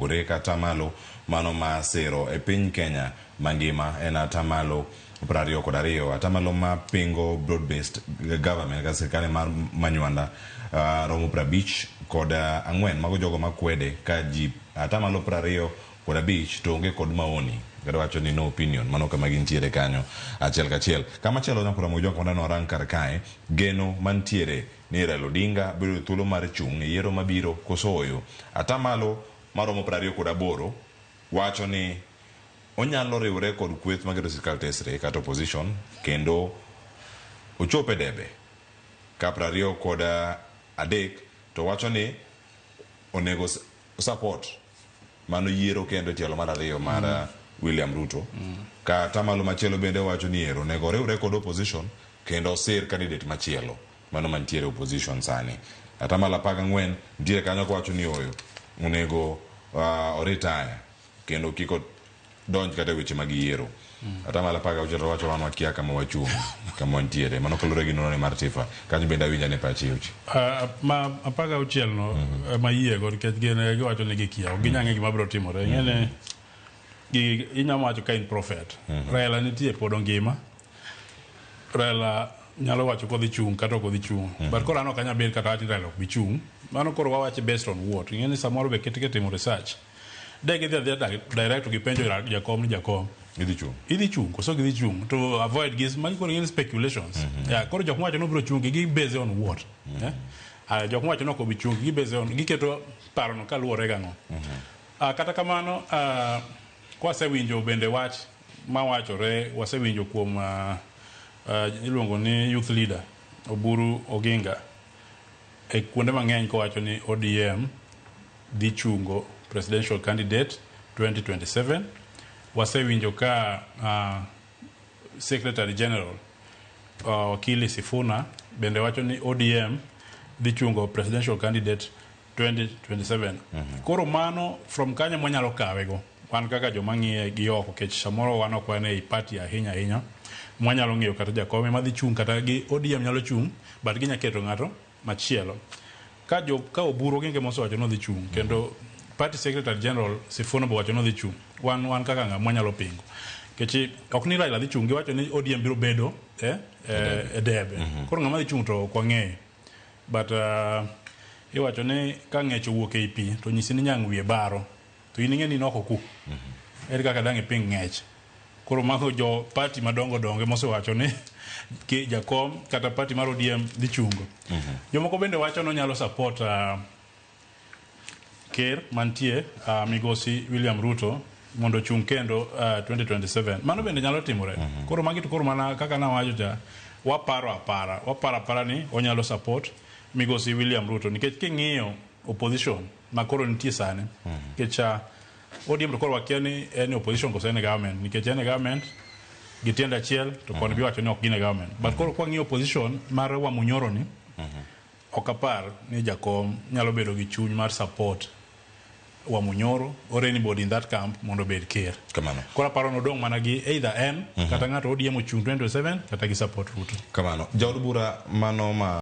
Opogore ka atamalo mano ma sero e piny Kenya mangima en atamalo 22. Atamalo ma pingo broad based government kata sirkal mar Manywanda romo 54. Mago jogo makwede ka ji atamalo 25 to onge kod maoni kata wacho ni no opinion. Mano kama gintiere kanyo achiel kachiel. Kama chielo nyakora Mojwang kama dano warang kar kae geno mantiere ni Raila Odinga biro yudo thuolo mar chung' e yiero mabiro koso ooyo. Atamalo maromo 28 wacho ni onyalo riwre kod kweth maketo sirkal tesre kata opposition kendo ochop e debe. Ka 23 to wacho ni onego support mano yiero kendo e tielo mar ariyo mar William Ruto. Ka atamalo machielo bende wacho ni ero onego oriwre kod opposition kendo osir candidate machielo mano mantiere opposition sani. Atamalo 14 nitiere kanyo kowacho ni oyo onego oretire kendo kik odonj kata e weche mag yiero. Atamalo 16 to wacho wan wakia kama wachung' kama wantiere. Mano kaluwore gi nonro mar TIFA. Kanyo bende awinjo ane pachi Ochi. Ma 16 no ema yiego nikech gin giwacho ni gikia ok ginyal ng'e gima biro timore. Ing'e ni gigi inyalo wacho ka in prophet. Raila nitie pod ongima. Raila nyalo wacho kodhi chung' kata ok odhi chung'. But koro an ok anyal bet kata wach ni Raila ok bi chung'. Mano koro wawache based on what? Ing'e ni samoro be kitimo research. De gidhi adhiya direct to gipenjo jakom ni jakom. Idhi chung'. Idhi chung' koso gidhi chung' to avoid gis magi koro gin speculations. Yeah, koro jok mawacho ni obiro chung' gi base on what? Yeah? Jok mawacho ni ok obi chung' gi base on giketo parono kaluwore gang'o? Kata kamano kwasewinjo bende wach mawachore wasewinjo kuom iluongo ni youth leader Oburu Oginga e kuonde mang'eny kowacho ni ODM dhi chungo presidential candidate 2027. Wasewinjo ka Secretary General Wakili Sifuna bende wacho ni ODM dhi chungo presidential candidate 2027. Koro mano from kanyo mwanyalo kawe go wan kaka joma ng'iye gi oko kech samoro wan ok wan ei party ahinya ahinya mwanyalo ng'eyo kata jakom ema dhi chung' kata gi ODM nyalo chung' but ginya keto ng'ato machielo. Ka jo ka Oburu Oginga mosewacho ni odhi chung' kendo party secretary general Sifuna be owacho ni odhi chung' wan wan kaka ng'a mwanyalo pingo nikech ok ni Raila dhi chung' giwacho ni ODM biro bedo e debe koro ng'ama dhi chung' to ok wang'eyo but iwacho ni ka ng'ech owuok ei pi to nyisi ni nyang' wiye baro to in ing'e ni in oko ku ere kaka dang' iping ng'ech koro mago jo party madongo dongo mosewacho ni ki jakom kata party mar ODM dhi chungo. Jomoko bende wacho ni onyalo support ker mantie migosi William Ruto mondo ochung kendo 2027. Mano bende nyalo timore. Koro magi to koro mana kaka nawacho cha waparo apara waparo apara ni onyalo support migosi William Ruto nikech king'iyo opposition ma koro nitie sani nikech ODM to koro wakia ni en e opposition koso en e government nikech en e government gi tiende achiel to koni biwacho ni ok gin e government. But koro kwang'iyo opposition mar Wamunyoro ni ok apar ni jakom nyalo bedo gi chuny mar support Wamunyoro or anybody in that camp mondo obed ker. Kamano. Koro aparo nodong' mana gi either en kata ng'ato ODM ochung' 2027 kata gi support Ruto. Kamano. Jaod bura mano ma